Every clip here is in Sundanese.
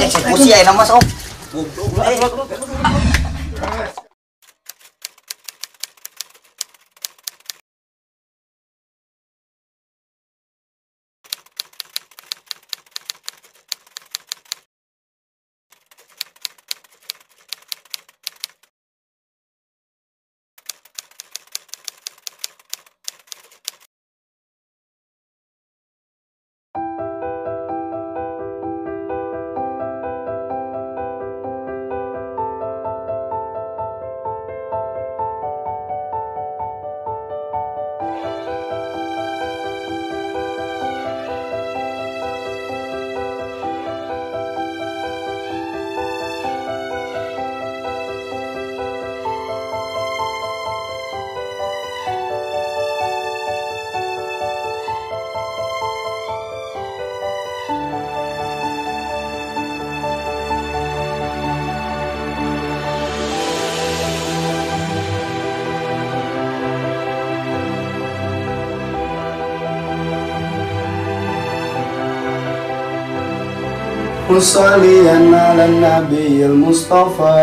Eksekusi ayeuna mah sok. Goblok. مصليا على النبي المصطفى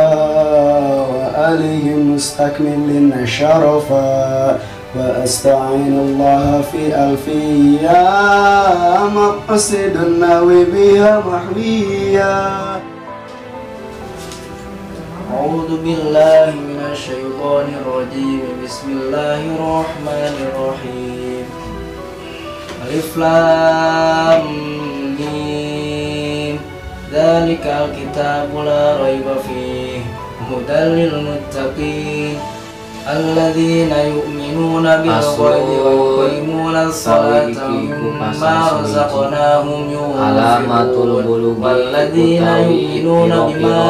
وآله المستكملين شرفا وأستعين الله في ألفية مقصد النوي بها محوية. أعوذ بالله من الشيطان الرجيم. بسم الله الرحمن الرحيم. ألف لام ميم ذلك الكتاب لا ريب فيه هدى للمتقين الذين يؤمنون بالغيب ويقيمون الصلاة ومما رزقناهم ينفقون والذين يؤمنون بما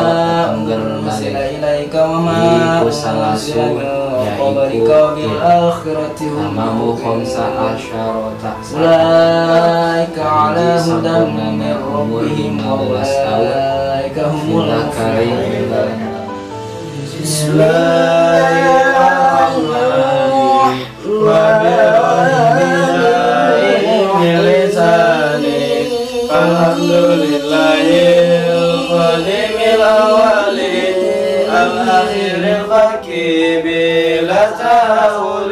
أنزل إليك وما أنزل من قبلك وبالآخرة هم يوقنون أولئك على هدى من ربهم وأولئك هم المفلحون. بسم الله الرحمن الرحيم. الحمد لله القديم الأول الأخير الباقي بلا تأول.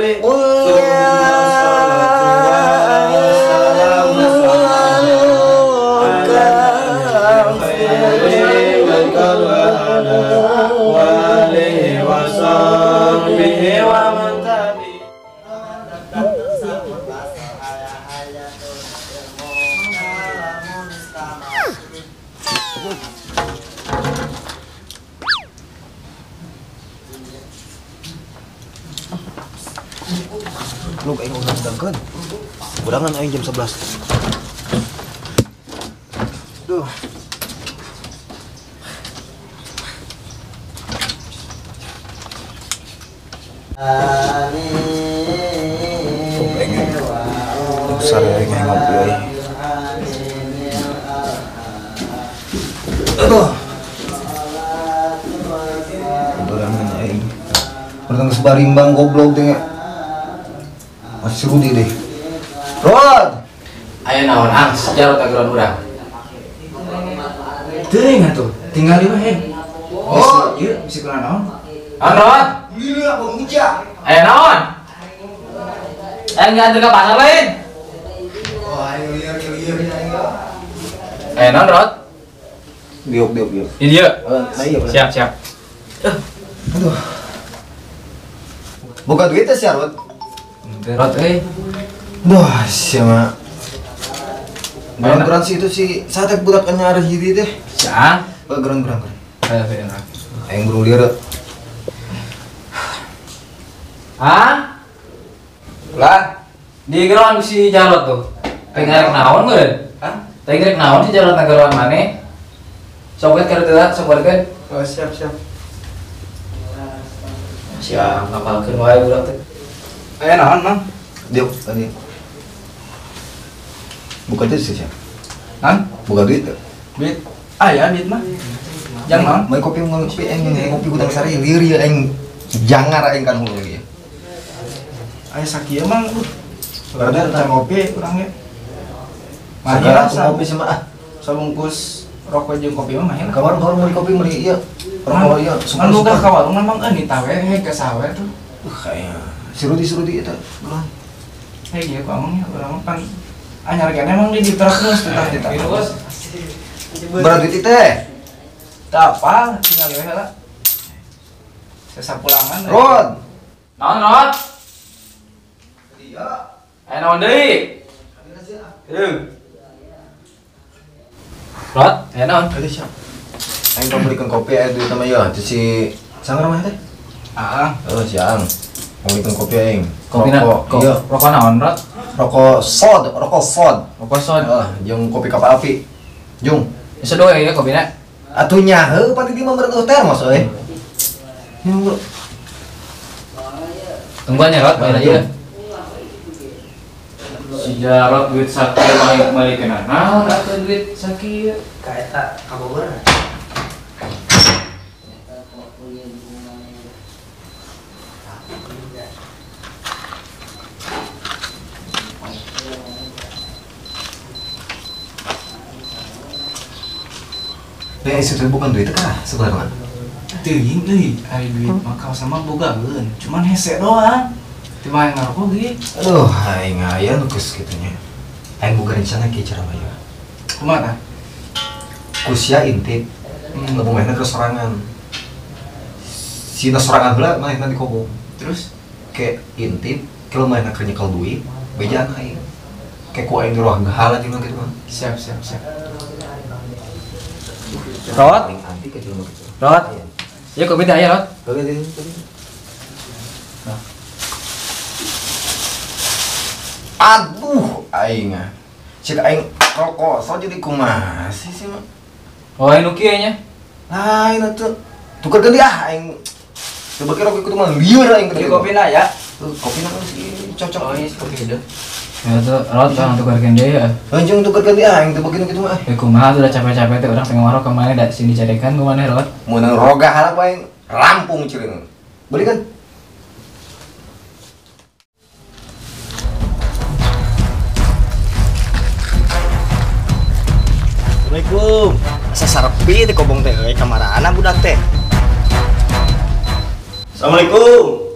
Lu aing undang-undangkeun. Kurangan aing jam 11. Duh. Besar aing ngopi euy. Aduh. Kurangan aing. Urang geus barimbang goblok teh. Masih Rudi deh. Rod. Ayo naon ah, sejarah tageron urang. Teuing atuh, tinggal di wae. Oh, ieu bisi kuna naon? Naon, Rod? Gila, pemuja. Ayo naon? Ayo nganter ka pasar lain. Oh, ayo liar-liar aing. Ayo naon, Rod? Biok, biok, biok. Ini dia. Nah, iya, siap, siap. Aduh. Boga duit teh sia, Rod. Rod euy. Duh, sia mah. Gerang-gerang si itu si sate budak anyar hiji teh. Sia. Gerang-gerang. Ayo, ayo. Aing buru lieur. Hah? Lah, di geroan si Jarot tuh. Teu ngarek naon meureun? Hah? Teu ngarek naon si Jarot na geroan maneh? Sok we ka teu sok we. Oh, siap, siap. Sia ngapalkeun wae budak teh. Aya naon, Mang? Diuk tadi. Buka duit sih, siap. Hah? Buka duit tuh. Duit? Aya duit mah. Jang naon? Mai kopi ngopi aing ngopi gudang sari lieur ieu aing jangar aing kan hulu ieu. Aya sakieu Mang. Berarti can ngopi urang ge. Mah ngopi sama ah. Sabungkus Rokok jeung kopi mah main. Ka warung meuli kopi meuli ieu. Rokok ieu. Anu ka warung mah mang eta we hei ka sawe tuh. Kaya si Rudi eta gerohan. Hei ieu ku amang nya urang mah pan anyar kene emang di terus tentang kita. Berat duit teh. Tak apa, tinggal we heula. Sesapulangan. Rod. Naon, Rod? Iya. Aya naon deui? Rod, aya naon? Tadi siap. Aing pembelikan kopi aya duit sama ieu, si sangar mah teh. Ah. Oh, si Aang. Pembelikan kopi aing. Kopi rokok. Iya, rokok naon, Rod? Rokok sod, rokok sod. Rokok sod. Heeh, jeung kopi kapal api. Jung. Sedoy ya kopina. Atuh nya heuh pati di mah berentuh termos euy. Tungguan ya, Rod, bayar aja. Si Jarot duit sakieu balik kena naon atuh duit sakieu? Ka eta ka Bogor. Nah, itu bukan duit kah sebenarnya? Teuing euy, ari duit mah kaos sama bogaeun, cuman hese doang. Teu mah ngarokok ge. Aduh, aing aya nu geus kitu nya. Aing boga rencana kieu cara mah ieu. Kumaha tah? Ku sia intip. Lamun manehna ke sorangan. Sina sorangan heula manehna dikobong. Terus ke intip, kalau manehna keur nyekel duit, bejaan aing. Ke ku aing di ruang gehala di mah kitu mah. Siap, siap, siap. Rod, Rod, ya kopi teh aya Rod. Aduh, aing ah. Cek aing rokok, so jadi kumaha sih sih mah. Oh, aing nu kieu nya. Lain atuh. Tukerkeun deui ah aing. Teu beuki rokok kitu mah lieur aing. Ieu kopina ya. Tuh, kopina kan sih cocok. Oh, iya kopi hideung. Ya tuh, Rod, tong tukerkeun deui ya. Anjing tukerkeun deui ah aing teu beuki nu kitu mah. Ya kumaha tuh udah capek-capek teh urang teh ngawarok ka maneh da sini carekan ku maneh Rod. Meunang roga halak aing rampung cireun. Beli kan? Assalamualaikum. Asa sarepi teh kobong teh euy kamarana budak teh. Assalamualaikum.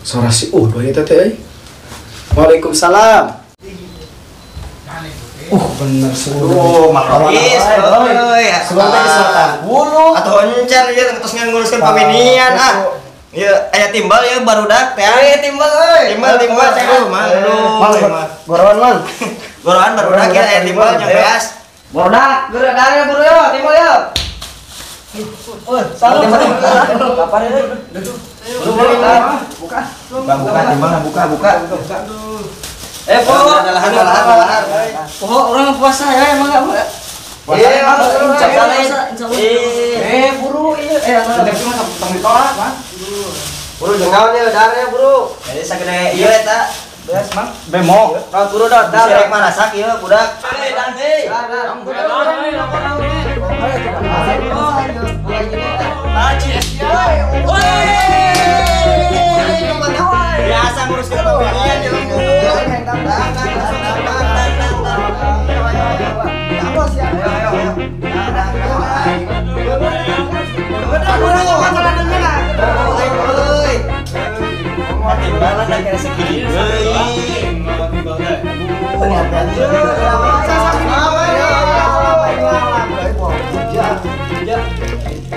Sora si Udo eta teh euy. Waalaikumsalam. Bener suruh. Oh, Mang Rois euy. Suruh teh diselatan bulu. Atuh encan ieu tos nguruskeun paminian ah. Ieu aya timbal ieu barudak teh. Aya timbal euy. Timbal timbal aduh Mang. Aduh. Goroan Mang. Goroan barudak ya aya timbal jeung beas. Barudak, geura darnya buru yo, timbal yo. Oh, salam. Kapan euy? Buka. Buka timbal buka buka. Eh, poho. Poho orang puasa ya emang enggak? Iya, eh, buru ieu eh cuma tong ditolak, Bang. Buru jeung naon ieu darnya, buru. Jadi sagede ieu eta. Beas, Mang. Bemo. Rot buru dot, dar rek marasak ieu budak. Hei, dan hei. Biasa nguruskeun pemilihan di lembur.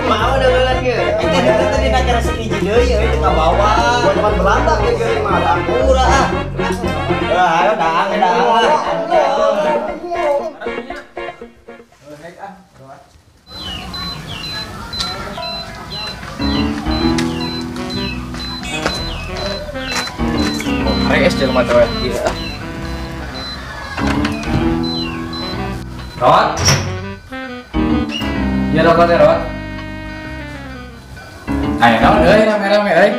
Mau udah ge. Itu tadi nak kira segiji deui euy teu kabawa. Buat Belanda ge geus mah pura ah. Ayo dang dang. Rek es jelema teh ieu. Rot. Ya rokok teh Rot. Ayo naon euy rame-rame euy.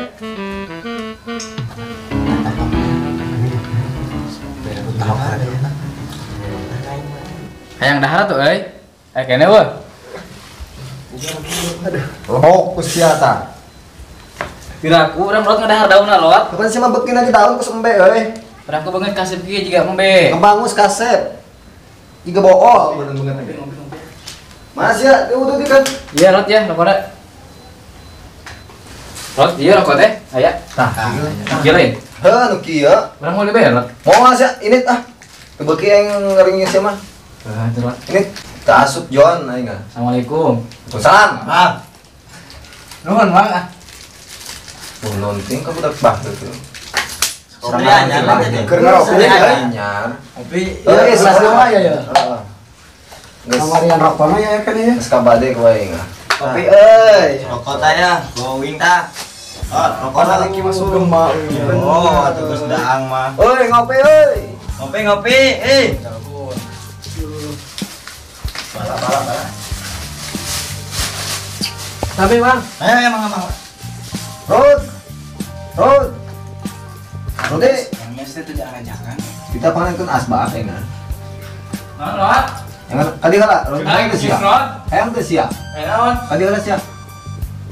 Hayang dahar tuh euy. Aya kene weuh. Aduh, lok ku sia tah. Piraku urang Rot ngadahar daunna Lot. Kapan sih mah beuki lagi daun ku embe euy. Piraku beungeut kasep kieu jiga embe. Ngebangus kasep. Jiga bool bener-bener. Mas ya, udah kan. Iya, Rot ya, rokokna. Rot, iya rokok teh. Aya. Tah, kieu lain. Heuh, nu kieu. Urang mau dibayar, Rot. Moal sia, ini ah. Teu beuki aing ngaringnya sia mah. Heuh, atuh, Rot. Ini teu asup John aing ah. Assalamualaikum. Waalaikumsalam. Ah. Nuhun, Mang ah. Oh, nonting ka budak bah gitu. Kopi anyar lah jadi. Keur ngerokok anyar. Kopi. Eh, sama ya ya. Heeh. Geus Kamarian rokokna ya kan ya. geus kabade ku aing ah. Kopi euy. Rokok tah ya, going tah. Oh, rokok Lagi masuk gemma. Oh, atuh geus daang mah. Euy, ngopi euy. Ngopi ngopi, eh. Bala bala bala. Tapi, Bang. Ayo ayo mang mang. Rod. Rod. Rodi, Yang biasa itu jangan-jangan. kita panggilkeun asbak aing ah. Naon, Rot? Yang kali heula, Rod. Aing Teu geus, sia. Rot. Hayang teu sia. Eh, naon? Kali heula sia.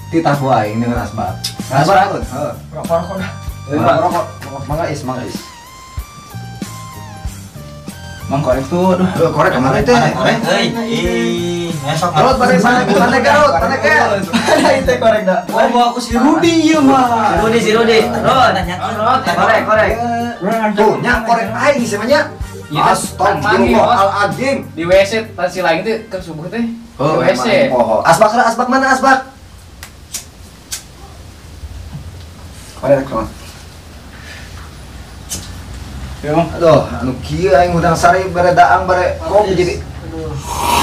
Titah ku aing dengan asbak. Asbak Rod. Heeh. Rokok-rokok dah. Mangga rokok, mangga is, mangga is. Mang korek tuh, aduh. Heuh, korek kemana teh? Korek euy. Ih, ngesok. Rod, balik mana? Mana ke Rod? Mana ke? Ada itu korek dah. Oh, bawa aku si Rudi ya mah. Si Rudi, si Rudi. Rod, Rot, korek, korek. Tuh, nya korek aing sih mah nya. Iya, Astagfirullahaladzim. Di WC tadi lain teh keur subuh teh. Di Oh, WC. emang poho. Asbak lah, asbak mana asbak? Korek rokok. Ya, Mang. Aduh, anu kieu aing hudang sari bare daang bare kopi jadi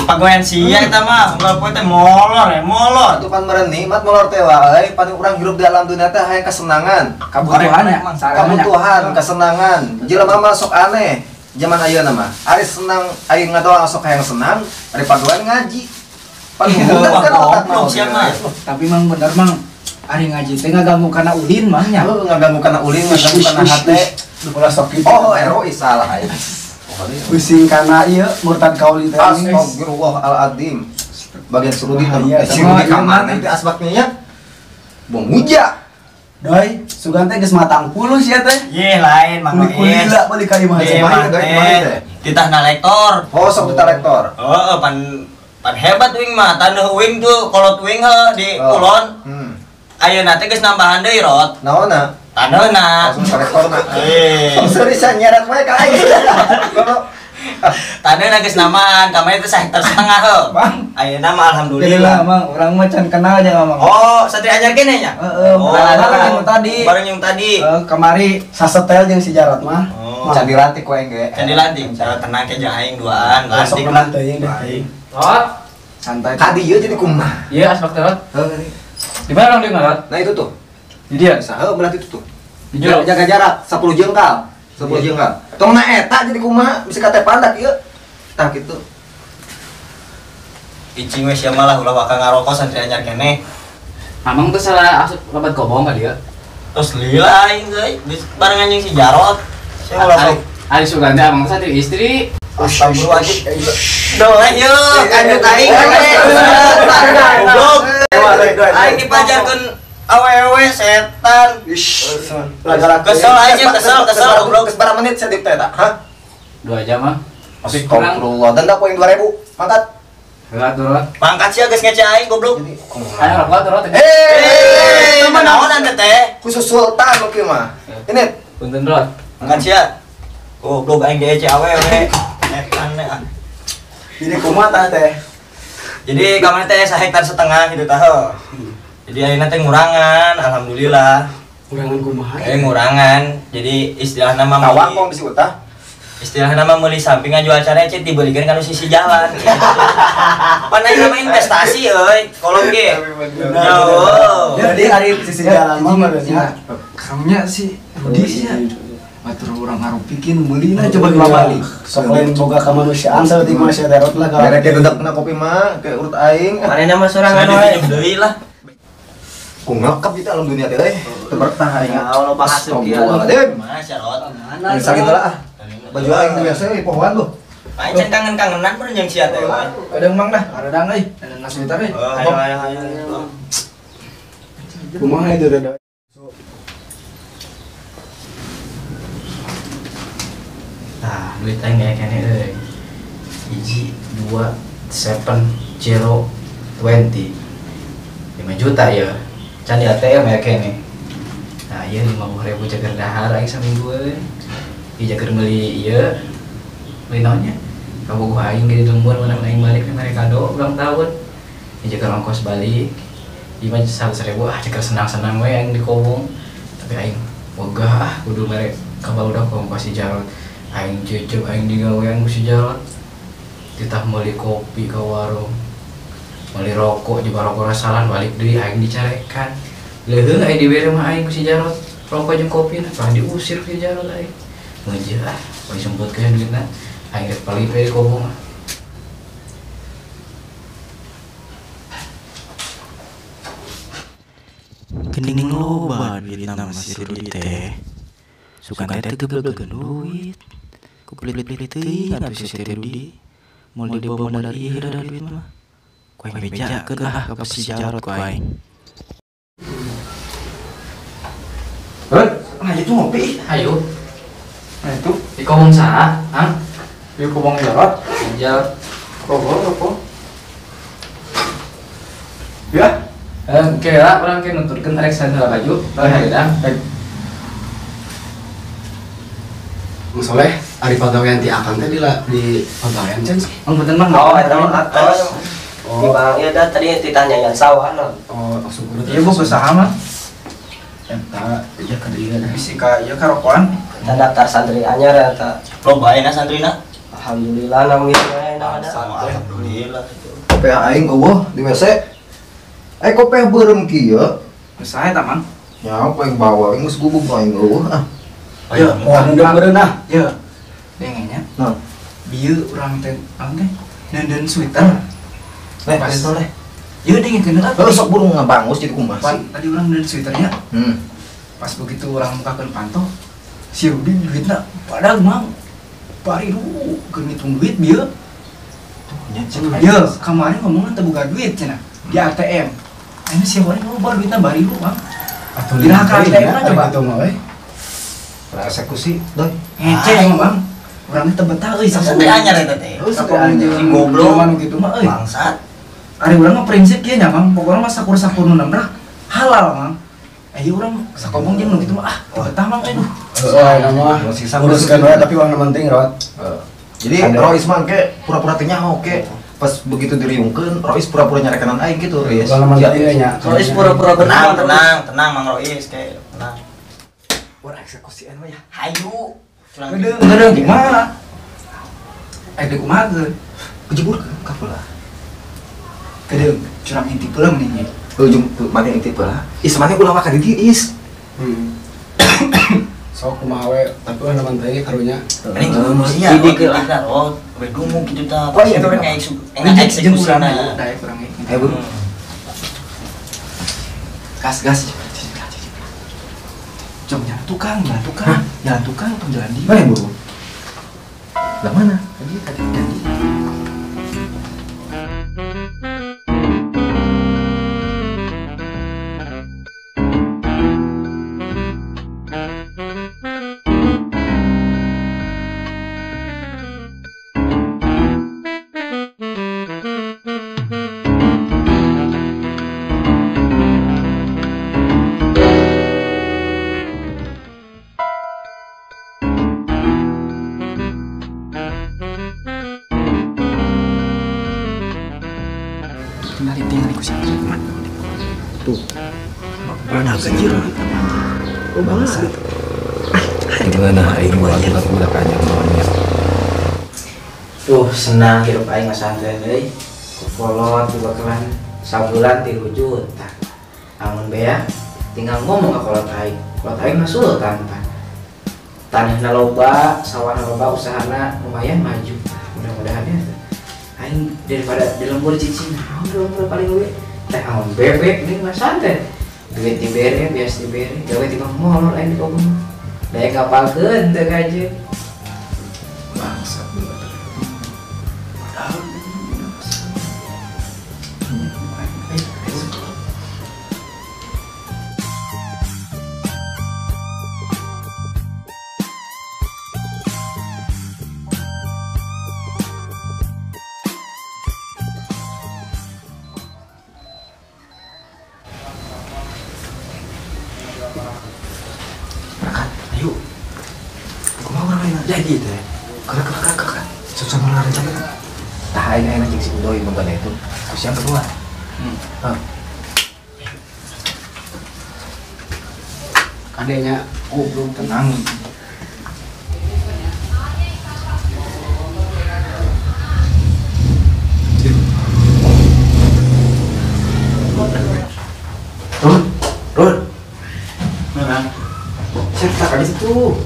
Pagoyan sia eta mah, unggal poe teh molor ya, molor. atuh pan meureun nikmat molor teh wae, pan urang hirup di alam dunia teh hayang kesenangan. Kebutuhan ya. Kebutuhan, kesenangan. Jelema mah sok aneh. Zaman ayeuna mah. Ari senang aing ngadoa sok hayang senang, ari pagoyan ngaji. Pan hudang kan otak mah. Goblok sia mah. Tapi Mang bener Mang. Ari ngaji teh ngaganggu kana ulin Mang nya. Heuh, ngaganggu kana ulin, ngaganggu kana hate. Ulah sok kitu. Oh, ROI salah aing. Pusing kana ieu murtad kauli teh. Astagfirullahaladzim. Bagian Surudi Bahaya, si Rudi sama, ka mana iya, itu asbaknya nya? Bong huja. Doi, sugan teh geus matang pulus ya teh. Ye lain Mang Kuli Is. kulila balik ka imah. Di Kumaha mah teh, Doi, kumaha teh. teh? Titah na lektor. Oh, sok titah rektor. Heeh, pan pan hebat uing mah, taneuh uing tuh kolot uing heuh di Oh. kulon. Hmm. Ayeuna teh geus nambahan deui, Rot. Naonna? Taneuhna. Langsung ka rektorna. Eh. Sok seriusan nyarat wae ka aing. Goblok. Taneuhna geus nambahan, kamari teh sahektar setengah heuh. Bang. Ayeuna mah Alhamdulillah alhamdulillah. Mang, urang mah can kenal aja Mang. Oh, satria anyar kene nya? Heeh, Oh, bareng yang tadi. Bareng yang tadi. Eh, kamari Sasetel jeung si Jarot mah. Oh. Can dilantik ku aing ge. Can dilantik. Tenang ke jeung aing duaan, Sok lantik lah. menang teuing deh teuing. Rot. Santai. Ka dieu jadi kumaha? Iya, asbak teh, Rot. Heuh, Di mana orang di mana, Rot? Nah itu tuh. Di dia. Saha berarti itu tuh. Di jero. Jaga jarak 10 jengkal. 10 jengkal. Tong na eta jadi kumaha bisa kate pandak ieu. Tah kitu. Icing we sia malah ulah waka ngarokok santri anyar keneh. Amang tuh salah asup lebat kobong ka dia. Terus lila aing euy, barengan jeung si Jarot. Sia ulah sok. Ari sugan teh amang santri istri. Astagfirullahaladzim. Doleh yeuh, lanjut aing. Goblok. Aing dipajarkeun awewe setan. Kesel aja, kesel, kesel, goblok. Geus berapa menit sedip teh eta? Hah? 2 jam mah. Astagfirullah. Denda poin 2000. Mangkat. Heula tuh, Rot. Pangkat sia geus ngece aing goblok. Jadi Ayo rokok tuh, Rot. Eh, Teman naon anda teh? Khusus sultan oke mah. Ini Punten, Rot. Pangkat sia. Goblok aing ge awewe. Setan deh, ah. Jadi kumaha tah teh? Jadi kamari teh sahektar setengah gitu tah. Heuh. Jadi ayeuna teh ngurangan, alhamdulillah. Kurangan kumaha? Eh ngurangan. Jadi istilahna mah tawang meuli- kong bisi utah. Istilahna mah meuli samping ngajual cece dibelikeun kana sisi jalan. Pan ayeuna mah investasi euy, kolom ge. Jauh. Jadi hari sisi jalan mah meureunnya. Kamunya si Rudi sih ya. Batur urang ngarupikin meulina coba dua balik. Sok lain boga kemanusiaan saeutik manusia terot lah kalau. Mere ke dedak na kopi mah ke urut aing. Manehna mah sorangan Sudah wae. dipinjem deui lah. Ku ngelekep itu alam dunia teh euy. Teu bertah aing. Ya Allah, bahas kieu. Astagfirullahaladzim. Mas ya Rot. Geus sakitu lah ah. Baju aing tuh biasa euy pohoan tuh. Aing can kangen-kangenan pun jeung sia teh euy. Kadang mang dah, ada euy, ada nasi euy. Ayo ayo ayo. Kumaha itu teh? Nah, duit aing aya keneh euy. 1, 2, 7 0 20. 5 juta ya. Can di ATM ya kene. Nah, ieu 50.000 jagar dahar aing saminggu euy. Ieu jagar meuli ieu. Meuli naon nya? Kabogoh aing ge di lembur menang aing balik mere kado ulang tahun. Ieu jagar ongkos balik. Ieu mah 100.000 ah jagar senang-senang we aing di kobong. Tapi aing wegah ah kudu mere ka barudak ongkos si Jarot. Aing cecep aing digawean ku si Jarot. Titah meuli kopi ka warung. Meuli rokok juga rokok salah balik deui aing dicarekan. Leuheung aing dibere mah aing ku si Jarot. Rokok jeung kopi nah diusir ku si Jarot aing. Meujeuh ah, we semputkeun duitna. Aing rek pelit we di kobong. Gening loba duitna mah si Rudi teh. Sugan teh teu gebleukeun duit. Ku pelit-pelit teuing atuh si Rudi. Moal dibawa modal ieu da duit mah. Ku aing bejakeun ah ka si Jarot ku aing. Rod, nah itu ngopi. Ayo. Nah itu di kobong saha, Ang? Di kobong Jarot. Jarot. Kobong apa? Ya. Kira urang ke nuturkeun arek saha baju, haridang. Mang Soleh, ari pagawean ti akang teh di pagawean can sih? Mang punten Mang. Oh, eta mah atos. Di bang ieu da tadi ditanyaan sawah non. Oh, syukur. Ieu boga saha mah? Eta ieu ka dieu. Bisi ka ieu karokoan. Eta daftar santri anyar eta. Loba ayeuna santrina? Alhamdulillah nang gitu we ada. Alhamdulillah itu. Kopeh aing eueuh di WC. Eh kopeh beureum kieu. Geus saha eta Mang? Nya aing bawa aing geus gubuk aing eueuh ah. Ya, oh, udah meureun ah. Ya. Dengenya. Nah, bieu urang teh ang teh neundeun sweater. Leh, pas soleh. Ieu dengekeun heula. Heuh sok burung ngabangus jadi kumaha sih? Tadi urang neundeun sweaternya. Pas begitu urang mukakeun panto, si Rudi duitna padag Mang. Bari lu keur ngitung duit bieu. Tuh nya cenah. Ieu kamari ngomongna teu boga duit cenah di ATM. Ayeuna si Rudi loba duitna bari lu, Mang. Atuh Iraha ka ATM-na coba. Kitu mah we. Eksekusi, doi. Ngece emang, Bang. Urang teh betah euy santri anyar eta teh. Heeh, si goblok manu kitu mah euy. Bangsat. Ari urang mah prinsip kieu nya, Mang. Pokona mah sakur-sakur nu nemrah halal, Mang. Ayo urang sakombong jeung nu kitu mah ah, teu betah Mang euy. Heeh, nama uruskeun we tapi uang penting, Rod. Jadi Rois mah engke pura-pura teh nyaho ke. Pas begitu diriungkeun, Rois pura-pura nyarekenan aing gitu, Rois. Uang penting nya. Rois pura-pura tenang, tenang, tenang Mang Rois kayak tenang. Urang eksekusian we ya. Hayu. Geudeung, geudeung gimana? Eh deuk kumaha geun? Kejeburkeun ka heula. Geudeung, curang intip heula mending nya. Ujung mati intip heula. Is mati ulah maka di dieu is. Sok kumaha we, tapi ulah mantai karunya. Ini kumaha Sidik lah. Oh, we gumuk kitu tah. Oh iya, eksekusi. Daek urang ge. Ayo buru. Gas gas. Jom jalan tukang, jalan tukang, jalan tukang, tong jalan di. Mana buru? Lah mana? Tadi tadi tadi. Tuh. Mana kecil? Oh, bangsa. Gimana aing buat aja monyet. Tuh senang hidup aing ngasantren euy. Kukolot juga kelan sabulan 3 juta. Amun bea tinggal ngomong ka kolot aing. Kolot aing mah sultan tah. Tanahna loba, sawahna loba, usahana lumayan maju. Mudah-mudahan ya. Aing daripada di lembur cicing, naon di lembur paling we. Teh amun bebek mending mah santai. Duit dibere, bias dibere, gawe timbang molor aing di kobong. Daek ngapalkeun teu kaje. Bangsat bener. Jadi teh. Kala. Susah malah rencana. Tah aing aing jeung si Udoy mun itu. Ku siang keluar. Hah. Kadenya goblok tenang. Run. Mana? Saya tak di situ.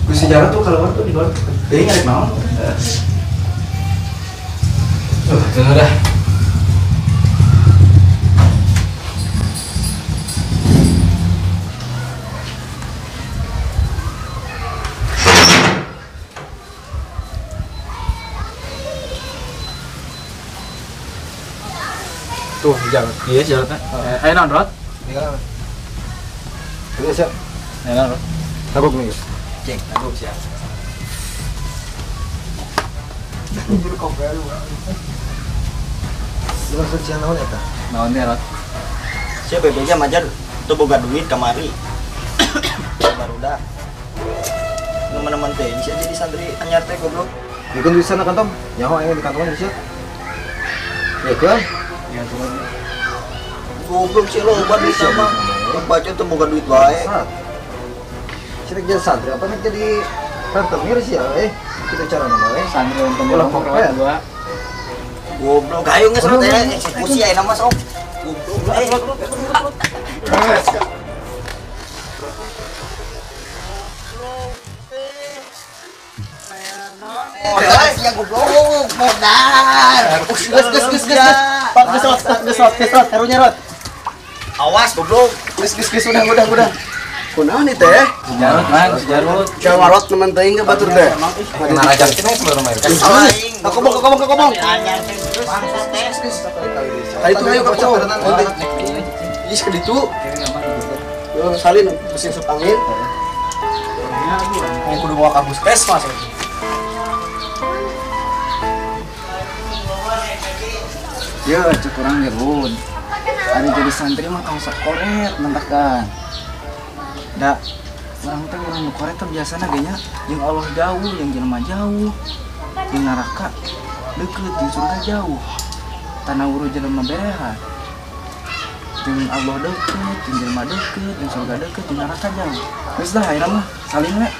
Ku sejarah tuh keluar tuh di luar. Dia ngarep naon? Tuh dah. Tuh, jalan. Iya, jalan. Ayo naon, Rot? Iya. Iya, siap. Ayo naon, Rot? Nabok nih. Cek, nabok siap. Anjir kopi lu. Maksud sia naon eta? Naon teh, Rot? Sia bebeja majar teu boga duit kamari. Barudak. Nemen-nemen teh sia jadi santri anyar teh goblok. Dikeun duit sana kantong. Nyaho aing di kantongan sia. Ya kan? Ya turun. Goblok sih lo obat duit sama. Baca tuh boga duit wae. Sia jadi santri apa nek jadi rentenir sih ya eh. Kita cara nama eh. Santri rentenir nomor dua. Goblok ayo geus rot eksekusi ayeuna mah sok. Goblok. Ya goblok, modal. Geus geus geus geus. Pak geus rot, geus rot, geus rot, karunya rot. Awas goblok. Geus geus geus udah. Kunaon ieu teh? Jarot, Mang, Jarot. Jawarot nemen teuing ka batur teh. Kena rajang cenah sebenarnya. Kakobong. Tadi tuh ayo kocok. Is ke ditu. Yo salin mesin sup angin. Mau kudu bawa kampus tes mas. Ya, cek urang ge Run. Ari jadi santri mah tong sakoret mentakan. Da urang teh urang nu koret teh biasana ge nya jeung Allah jauh, jeung jelema jauh, jeung neraka deukeut, jeung surga jauh. Tanah uru jelema berehat. Jeung Allah deukeut, jeung jelema deukeut, jeung surga deukeut, jeung neraka jauh. Geus dah ayeuna mah salin we.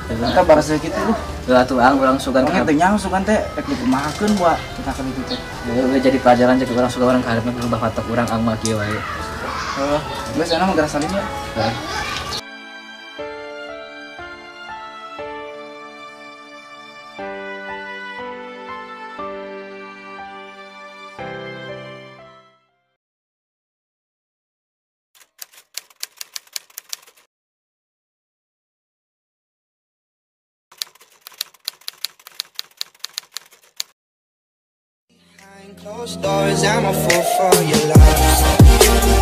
Kita baras kitu lu. Lah tuh ang urang sugan ka teh nyaho sugan teh rek dikumahakeun buat kita ka ditu teh. Heueuh jadi pelajaran cek urang sugan urang kaharepna berubah patok urang ang mah kieu wae. Heuh, geus ayeuna mah geura salin we. Heeh. Closed doors, I'm a fool for your love.